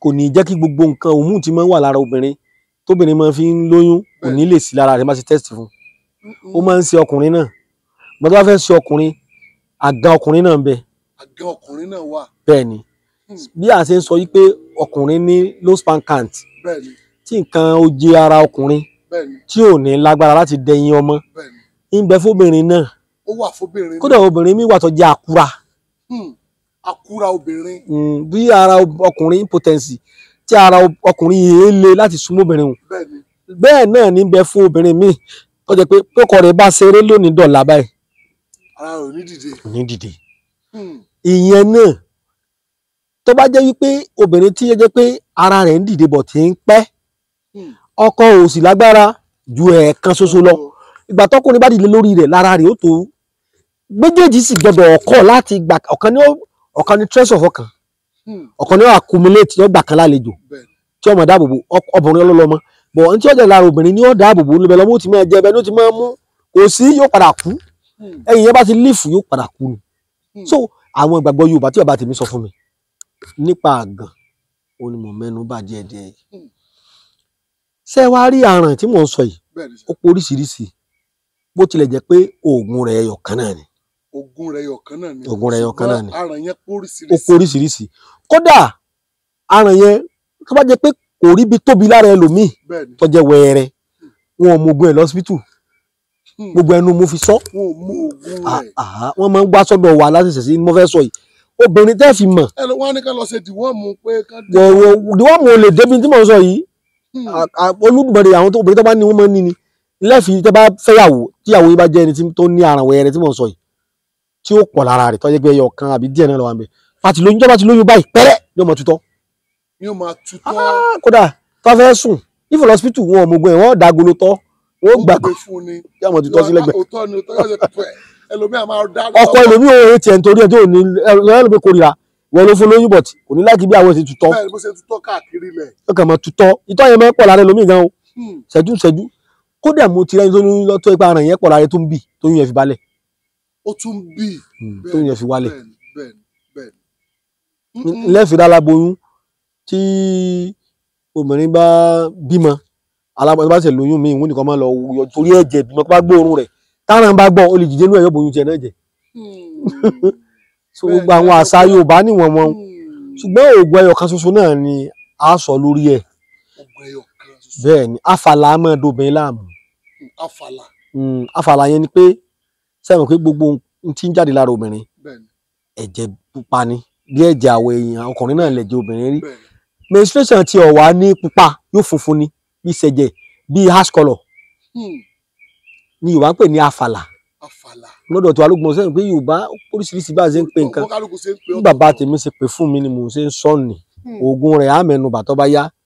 Kò ní jẹ́ kí gbogbo nǹkan òmù tí máa ń wà lára obìnrin tóbìnrin máa fi ń lóyún kò ní lè sí lára rẹ̀ má ṣe test fún. Ó máa ń ṣe ọkùnrin náà. Gbọ́dọ̀ bá fẹ́ ṣe ọkùnrin, àgàn ọkùnrin náà ń bẹ. Àgàn ọkùnrin náà wà. Bẹ́ẹ̀ ni. Bí a ṣe ń sọ yí pé ọkùnrin ní low sperm count, tí nǹkan oje ara ọkùnrin tí ò ní lágbára láti dẹyin ọmọ, ń bẹ fóbìnrin náà. Ó wà fóbìnrin. Kódà obìnrin mi wà tó jẹ́ àkúrà. Àkúrà obìnrin. Bí ara ọkùnrin impotency, tí ara ọkùnrin yìí le láti súnmọ́ obìnrin hùn, bẹ́ẹ̀ náà ní bẹ fún obìnrin míì tó jẹ́ pé kókọ rẹ̀ bá ṣeré lónìí dọ̀là báyìí, ara rẹ̀ ò ní dìde. Kò ní dìde. Ìyẹn náà, tó bá jẹ́ wípé obìnrin tí ó jẹ́ pé ara rẹ̀ ń dìde bọ̀ tí ń pẹ́, ọkọ ò sì lágbára ju ẹ̀ẹ̀kan ṣoṣo lọ, ìgbà tọkùnrin bá dìde lórí rẹ̀ lára rẹ̀ ó tó. Méjèèjì sì gbọdọ̀ ọkọ láti gbà ọ̀kan ní ọ̀kan ní stress of ọkàn, ọ̀kan ní ó accumulate, yóò gbà kan lálejò tí ọmọ dáàbòbò ọbùnrin ọlọ́lọ́mọ bọ̀ ní tí ó jẹ́ lára obìnrin ní ó dáàbòbò lóbẹ̀ lọ́mọ ó ti máa jẹ ẹbẹ ní ó ti máa mú kò sí, yóò padà kú. Ẹ̀yìn yẹn bá ti lífù, yóò padà kú ni. So àwọn ìgbàgbọ́ Yorùbá tí bàbá tèmi sọ fún mi nípa àgàn, ó ní mò ń mẹ́nu bà díẹ̀ díẹ̀ yìí. Ṣé ẹ wá rí àrùn tí mò ń sọ yìí? Bẹ́ẹ̀ ni sir. Ó pọ̀ oríṣiríṣi, bó tilẹ̀ jẹ́ pé oògùn rẹ̀ ẹyọ kan náà ni. Oògùn rẹ̀ ẹyọ kan náà ni. Oògùn rẹ̀ ẹyọ kan náà ni. Ṣùgbọ́n àrùn yẹn pọ̀ Ó oríṣiríṣi. pọ̀ oríṣiríṣi. Kódà àrùn yẹn, tó bá jẹ́ pé kò rí bí tóbi lára ẹlòmíì, tó jẹ́ wẹ́ẹ́rẹ́, wọn ò mọ oògùn ẹ̀ lọ́sibítù. Gbogbo ẹnu mo fi sọ. Wọn ò mú oògùn rẹ̀. Wọ́n máa ń gbá sọ́dọ̀ wa láti ṣẹ̀ṣẹ̀ ní mo fẹ́ sọ yìí. Obìnrin tẹ́ fi mọ̀. Ẹ lọ, wọn á ní ká lọ ṣe dìwọ́ọ̀mù pé ká dé. Wọ́n mú o lè débi tí mò ń sọ yìí. Olódùmarè, àwọn tó obìnrin tó bá ní, wọ́n máa ń ní ni lẹ́fì. Tẹ́ bá fẹ́yàwó, tíyàwó yìí bá jẹ́ ẹni tó ní àrùn wẹ́rẹ́ tí mò ń sọ yìí, tí ó pọ̀ lára rẹ̀, tó jẹ́ pé ẹyọ kan àbí díẹ̀ náà ló wà ń bẹ̀, pàtì lóyún, tó bá ti lóyún báyìí pẹ́rẹ́, yóò mọ̀ tutọ́. Yóò máa tutọ́. Kódà tó fẹ́ sùn ifo lọ́sibítù, wọn ò mọ̀gbọ́n ẹ̀, wọ́n dàgolo tọ́, wọ́n gbà gbé fún ni. Yóò mọ̀ tutọ́ sí lẹ́gbẹ̀ẹ́. Òótọ́ ni, òótọ́ yóò ṣe pẹ̀ ẹlòmíà máa dá. Ọkọ ẹlòmíì ò retí ẹ̀ nítorí ẹ̀ tó ní ẹlòmíì kórìíra wọ́n ló fún lóyún, but kò ní láti bí àwọn èsì tutọ́. Bẹ́ẹ̀ ni, bó ṣe tutọ́ káàkiri lẹ̀. Ó kàn mọ́ tutọ́, ìtọ́ yẹn máa ń pọ̀ lára ẹlòmíì gan o, ṣẹ́jú ṣẹ́jú. Kódà mo ti rẹ́ni tó lóyún lọ́tọ́ ipa ara yẹn pọ̀ lára tó ń bì, tóyún yẹn fi balẹ̀. Ó tún bì. Tóyún yẹn fi wálẹ̀. bẹ́ẹ̀ ni bẹ́ẹ̀ ni bẹ́ẹ̀ ni. Lẹ́fìrí aláboyún, tí obìnrin bá bímọ, aláboyún bá ṣe lóyún míì, wọ́n nìkan máa lọ yọ torí ẹ̀jẹ̀ bímọ, kó bá gbóòórùn rẹ̀, táwọn bá gbọ́, ó lè jìjẹ́ inú ẹ̀, yóò bóyún tiẹ̀ náà jẹ. So gbogbo àwọn àṣà Yorùbá níwọ̀n wọn, ṣùgbọ́n oògùn ẹyọ kan ṣoṣo náà ni a sọ lórí ẹ̀. Oògùn ẹyọ kan ṣoṣo. Bẹ́ẹ̀ ni, àfàlà máa dobìnrin láàmú. Àfàlà. Àfàlà yẹn ni pé, sẹ́wọ̀n pé gbogbo ohun tí ń jáde lára obìnrin, bẹ́ẹ̀ ni ẹ̀jẹ̀ pupa ni, bí ẹ̀jẹ̀ àwọ̀ èèyàn ọkùnrin náà lẹ̀jẹ̀ obìnrin rí. bẹ́ẹ̀ ni Menstruation ti ọ̀wá ní pupa, yóò funfun ni, bí ṣẹ̀jẹ̀, bí ash colour ni Yorùbá ń pè ní àfàlà. Àfàlà. Lọ́dọ̀ tí wàá lóògùn, sẹ́yìn pé Yorùbá oríṣiríṣi bá a ṣe ń pè nǹkan. Wọ́n kálukú ṣe ń pè. Bí bàbá tèmi ṣe pè fún mi ni mò ń ṣe ń sọ ni. Oògùn rẹ̀ á mẹ́nu bà tó bá yá.